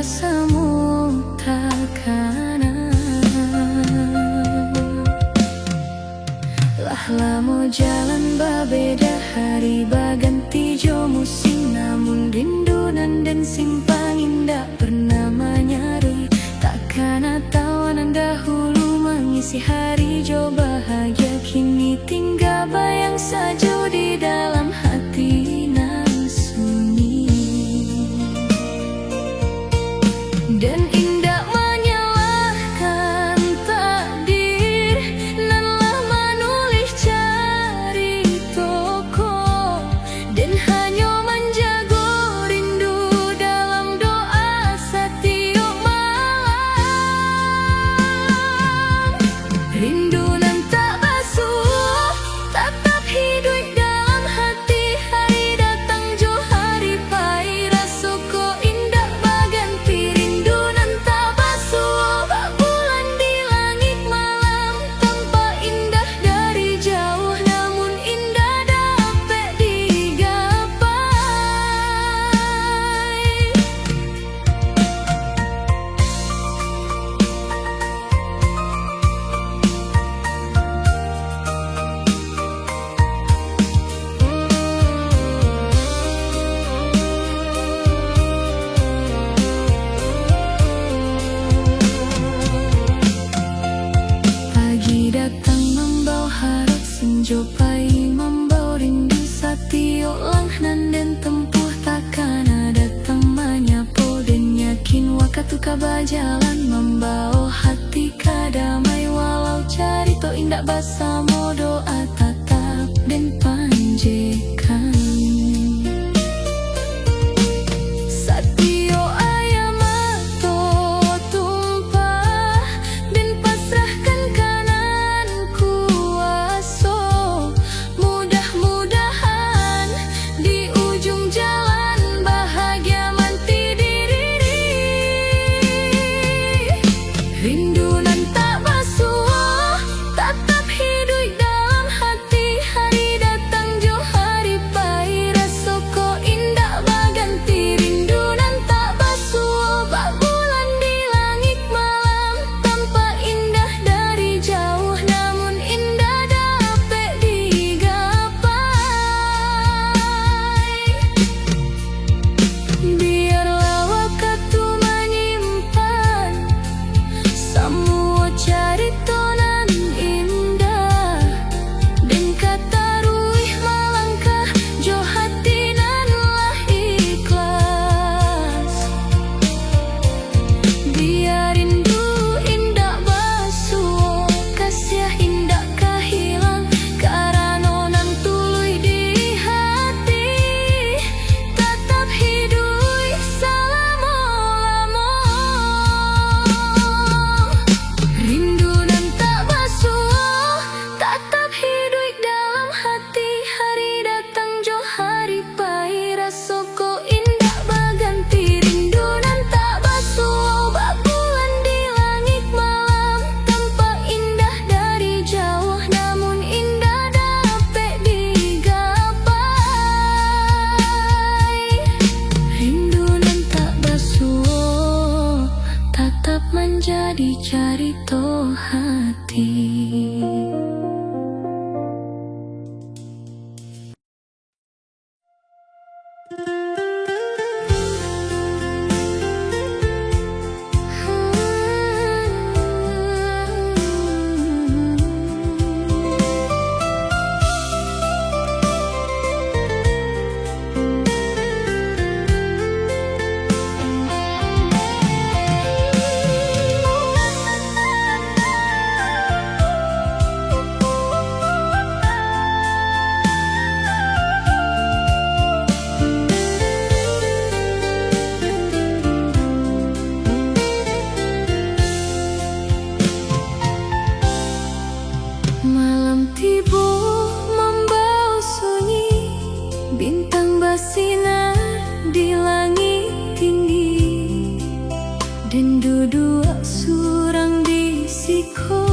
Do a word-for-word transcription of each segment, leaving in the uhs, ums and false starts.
samo takana. Lah lamo jalan babeda, hari baganti jo musim, namun rindu nan den simpan indak pernah manyarui. Takana tawa nan dahulu mangisi hari jo bahagia, kini tingga bayang sajo di dalam hati nan sunyi. Den indak manyalahkan takdir nan lah manulih carito ko. Den hanyo manjago rindu dalam doa satiok malam. Rindu nan tak basuo, tatap hiduik dalam hati. Hari datang jo hari pai, raso ko indak baganti. Rindu nan tak basuo, bak bulan di langik malam. Tampak indah dari jauh, namun indak dapek digapai. Pagi datang mambawa harap, sinjo pai mambawa rindu. Satiok langkah nan den tempuh, takana datang manyapo. Den yakin wakatu ka bajalan, mambawa hati ka damai. Walau carito indak basamo, doa tatap den panjekan. Satiok aia mato tumpah, den pasrahkan ka nan kuaso. Mudah-mudahan di ujung jalan bahagia manti diri. Rindu nan tak basuo, tatap hiduik dalam hati. Hari datang jo hari pai, raso ko indak baganti. Rindu nan tak basuo, bak bulan di langik malam. Tampak indah dari jauh, namun indak dapek digapai. Biarlah wakatu manyimpan samua carito nan indah, den ka taruih malangkah jo hati nan lah ikhlas. Bia rindu indak basuo, kasiah indak ka hilang, karano nan tuluih di hati tatap hiduik salamo-lamo. Rindu nan tak basuo, tatap hiduik dalam hati. Hari datang jo hari pai, raso ko indak baganti. Rindu nan tak basuo, bak bulan di langik malam. Tampak indah dari jauh, namun indak dapek digapai. Rindu nan tak basuo, tatap manjadi carito hati. Malam tibo mambawa sunyi, bintang basinar di langik tinggi. Den duduak surang di siko,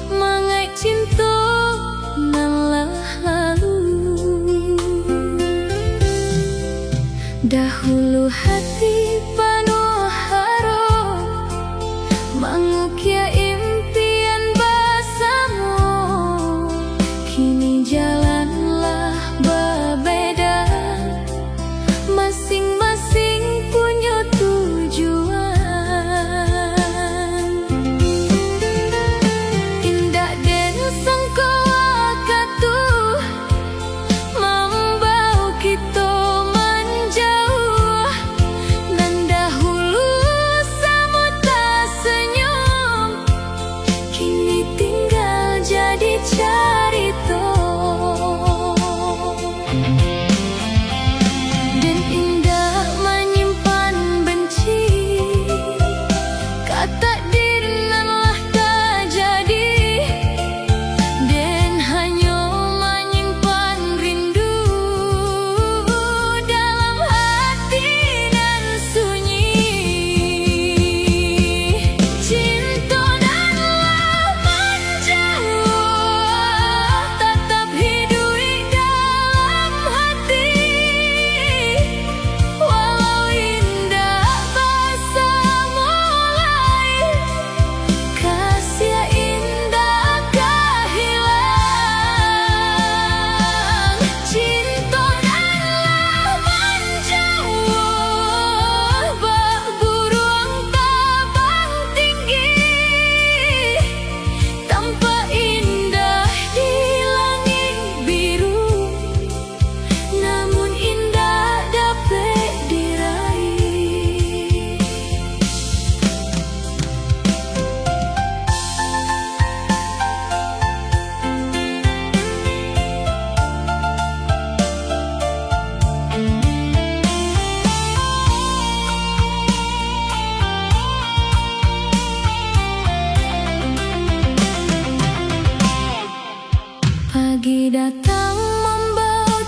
mangaik cinto nan lah lalu. Dahulu hati panuah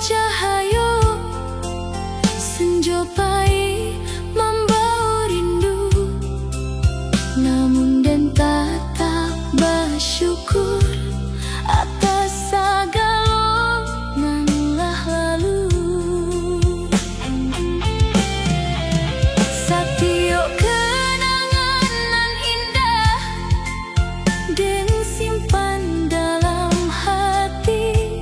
Cahayo senjo pai mambawa rindu, namun den tatap basyukur atas sagalo nan lah lalu. Satiok kenangan nan indah den simpan dalam hati,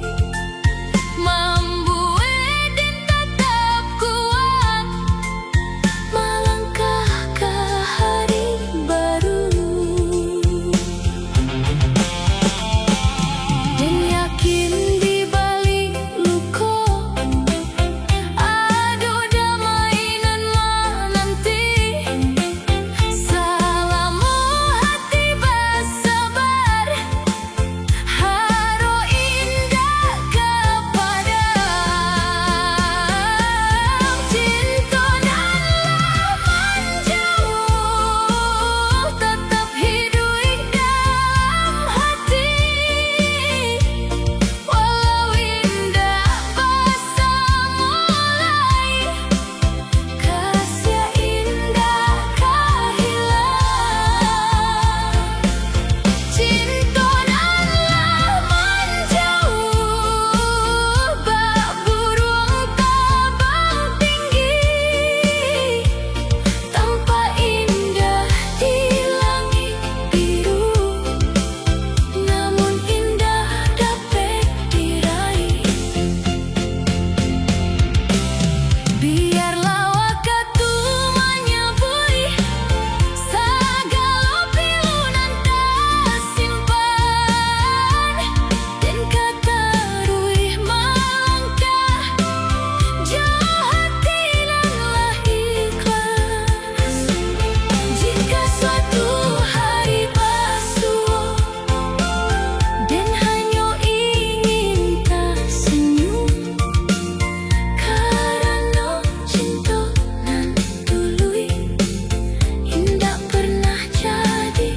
mambuek den tatap kuat malangkah ka hari baru. Den yakin di balik luko, ado damai nan mananti. Salamo hati basabar, harok indak ka padam. Cinto nan lah manjauah tatap hiduik dalam hati. Walau indak basamo lai, kasiah indak ka hilang. Cinto nan lah manjauah, bak buruang tabang tinggi. Tampak indah di langik biru, namun indah dapek diraih. Biarlah wakatu manyabuik sagalo pilu nan tasimpan. Den ka taruih malangkah jo hati nan lah ikhlas. Jika suatu hari basuo, den hanyo ingin tasanyum, karano cinto nan dului indak pernah jadi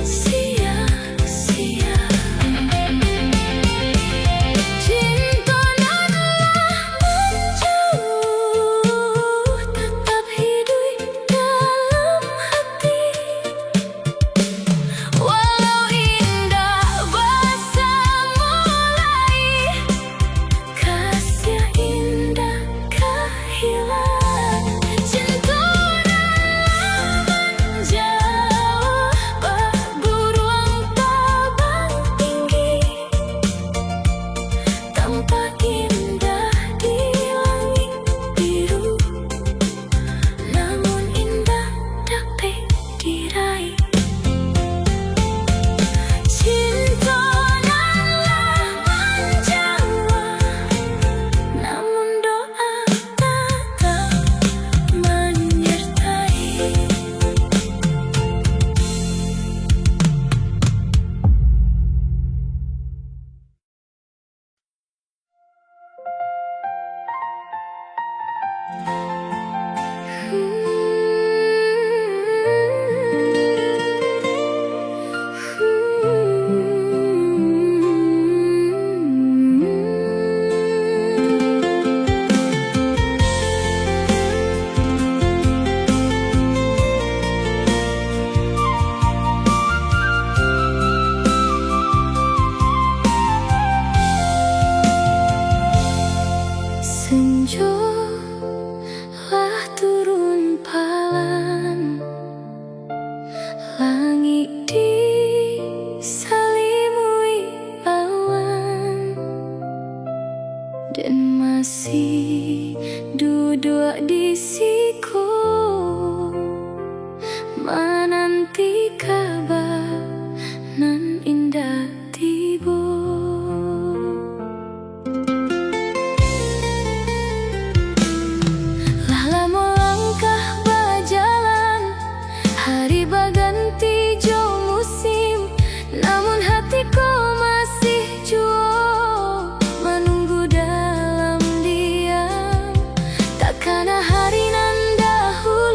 sia-sia. Cinto nan lah manjauah tatap hiduik dalam hati. Walau indak basamo lai, kasiah indak ka hilang. Cinto nan lah manjauah, bak buruang tabang tinggi. Tampak indah di langik biru, namun indak dapek diraih. Cinto nan lah manjauah, namun doa tatap manyartai. Senjo lah turun palan, langik disalimui awan, den masih duduak di siko, mananti kaba nan indak tibo. Lah lamo langkah bajalan, hari baganti jo musim, namun hati ko masih juo manunggu dalam diam. Takana hari nan dahulu,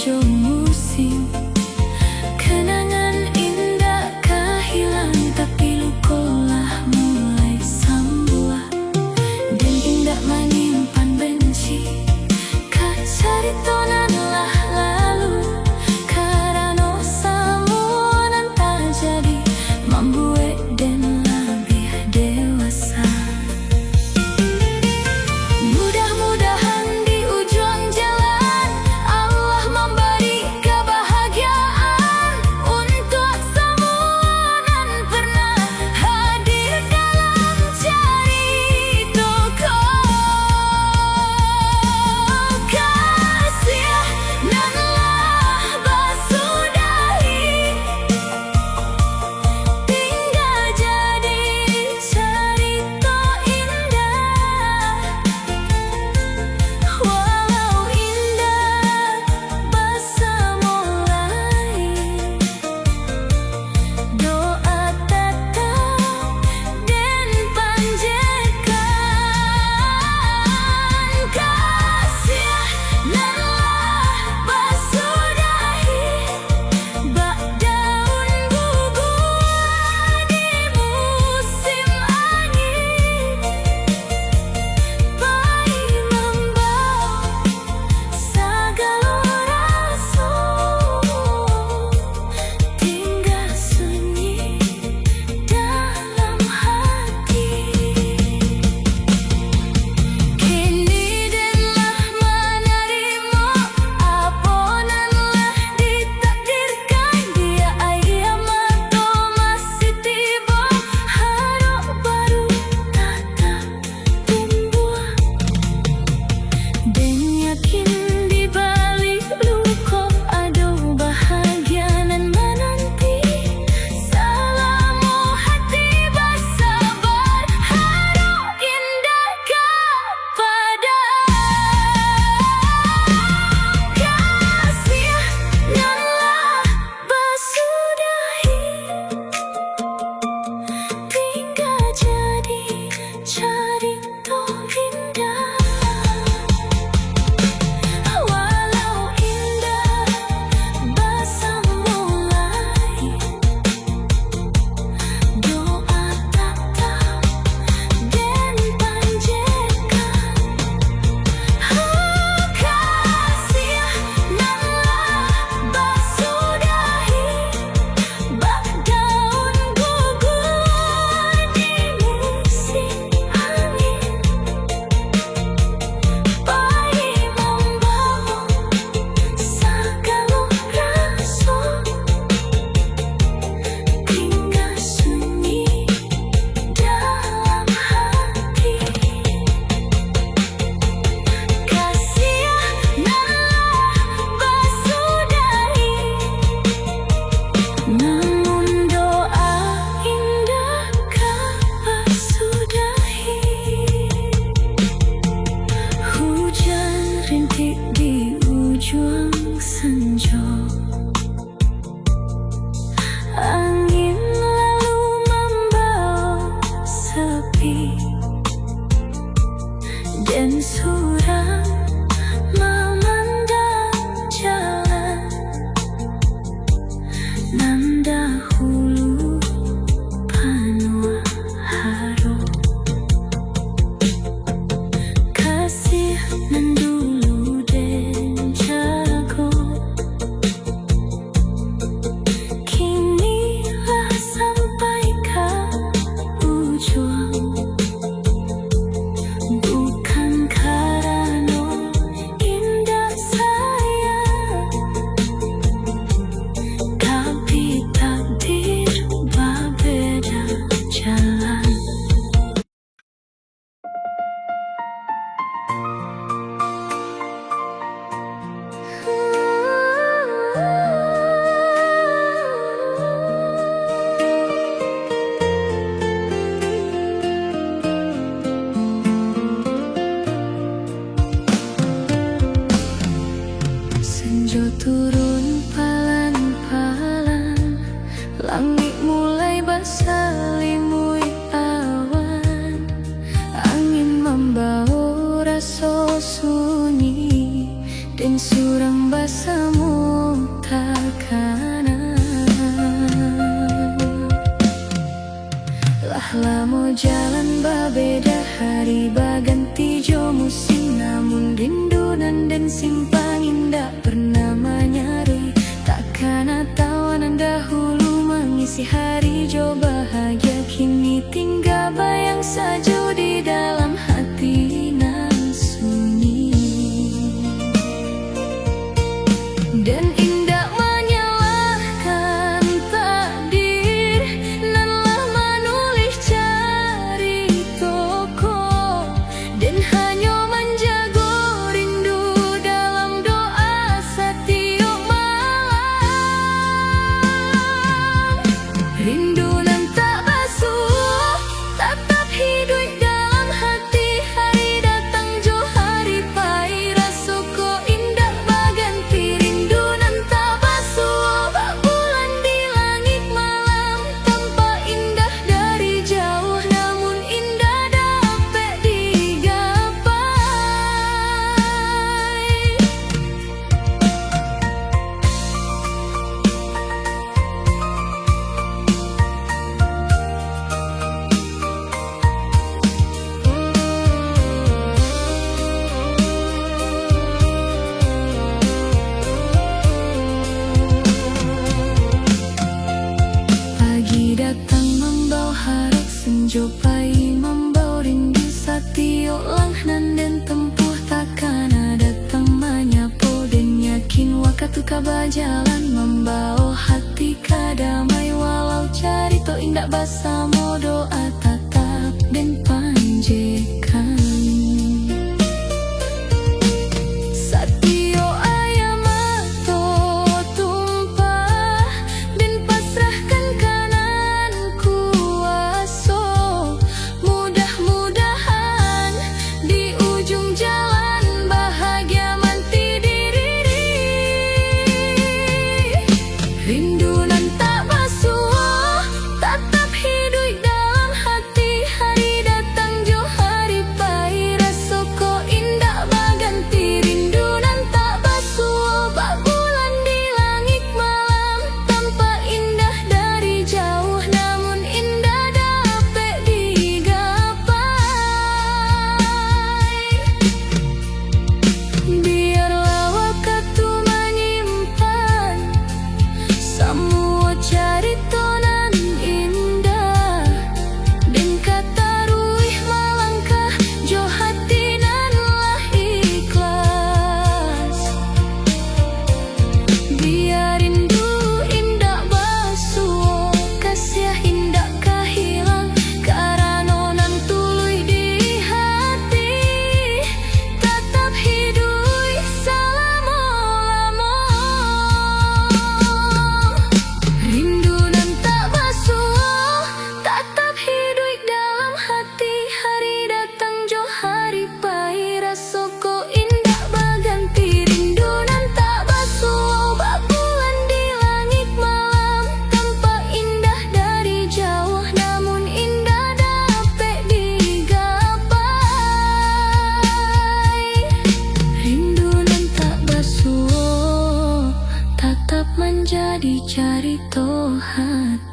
Ado musim, kenangan indak ka hilang, tapi luko lah mulai sambuah. Den indak manyimpan benci ka carito nan lah lalu, karano samua nan tajadi mambuek den labiah dewasa. Mudah-mudahan di ujuang jalan, Allah mambari kabahagiaan untuak samua nan pernah hadir dalam carito ko. Kasih nan lah basudahi, tingga jadi carito indah, walau indak basamo lai, doa tatap den panjatkan. Kasih nan lah basudahi, bak daun gugur di musim angin, pai mambawa sagalo raso, tingga sunyi dalam hati. Kini den lah manarimo apo nan lah ditakdirkan. Di aia mato masih tibo, harok baru tatap tumbuah. Den yakin di balik luko ado bahagia nan mananti. Salamo hati basabar, harok indak ka padam. Kasih nan lah basudahi, tingga jadi carito indah, walau indak basamo lai, doa tatap den panjatkan. Kasih nan lah basudahi, bak daun gugur di musim angin, pai mambawa sagalo raso, tingga sunyi dalam hati. Kasih nan lah basudahi, namun doa indak ka basudahi. Hujan rintik di ujuang sanjo, angin lalu mambawa sapi, den surang mamandang jalan nan dahulu panuah harok. Kasih nan dulu den jago, kini lah sampai ka ujuang. Bukan karano indak sayang, tapi takdir babeda jalan. Sanjo turun palan-palan, langik mulai basalimuik awan. Angin mambawo raso sunyi, den surang basamo Hari jo bahagia kini tingga bayang sajo di dalam hati nan sunyi. Den indak manyalahkan takdir nan lah manulih carito ko. Den hanyo manjago rindu dalam doa satiok malam. Rindu nan tak basuo, tatap hiduik dalam hati. Hari datang jo hari pai, raso ko indak baganti. Rindu nan tak basuo, bak bulan di langik malam. Tampak indah dari jauh, namun indak dapek digapai. Pagi datang mambawa harap, senjo pai mambawa rindu. Satiok langkah nan den tempuh takana datang manyapo. Den yakin wakatu ka bajalan, mambawa hati ka damai. Walau carito indak basamo, doa tatap den panjekan. Satiok aia mato tumpah, den pasrahkan ka nan kuaso. Mudah-mudahan di ujung jalan bahagia manti diri. Rindu nan tak basuo, tatap hiduik dalam hati. Hari datang jo hari pai, raso ko indak baganti. Rindu nan tak basuo, bak bulan di langik malam. Tampak indah dari jauh, namun indak dapek digapai. Biarlah wakatu manyimpan samua carito nan indah, den ka taruih malangkah jo hati nan lah ikhlas. Bia rindu indak basuo, kasiah indak ka hilang, karano nan tuluih di hati tatap hiduik salamo-lamo. Rindu nan tak basuo, tatap hiduik dalam hati. Hari datang jo hari pai, raso ko indak baganti. Rindu nan tak basuo, bak bulan di langik malam. Tampak indah dari jauh, namun indak dapek digapai. Rindu nan tak basuo, tatap manjadi carito hati.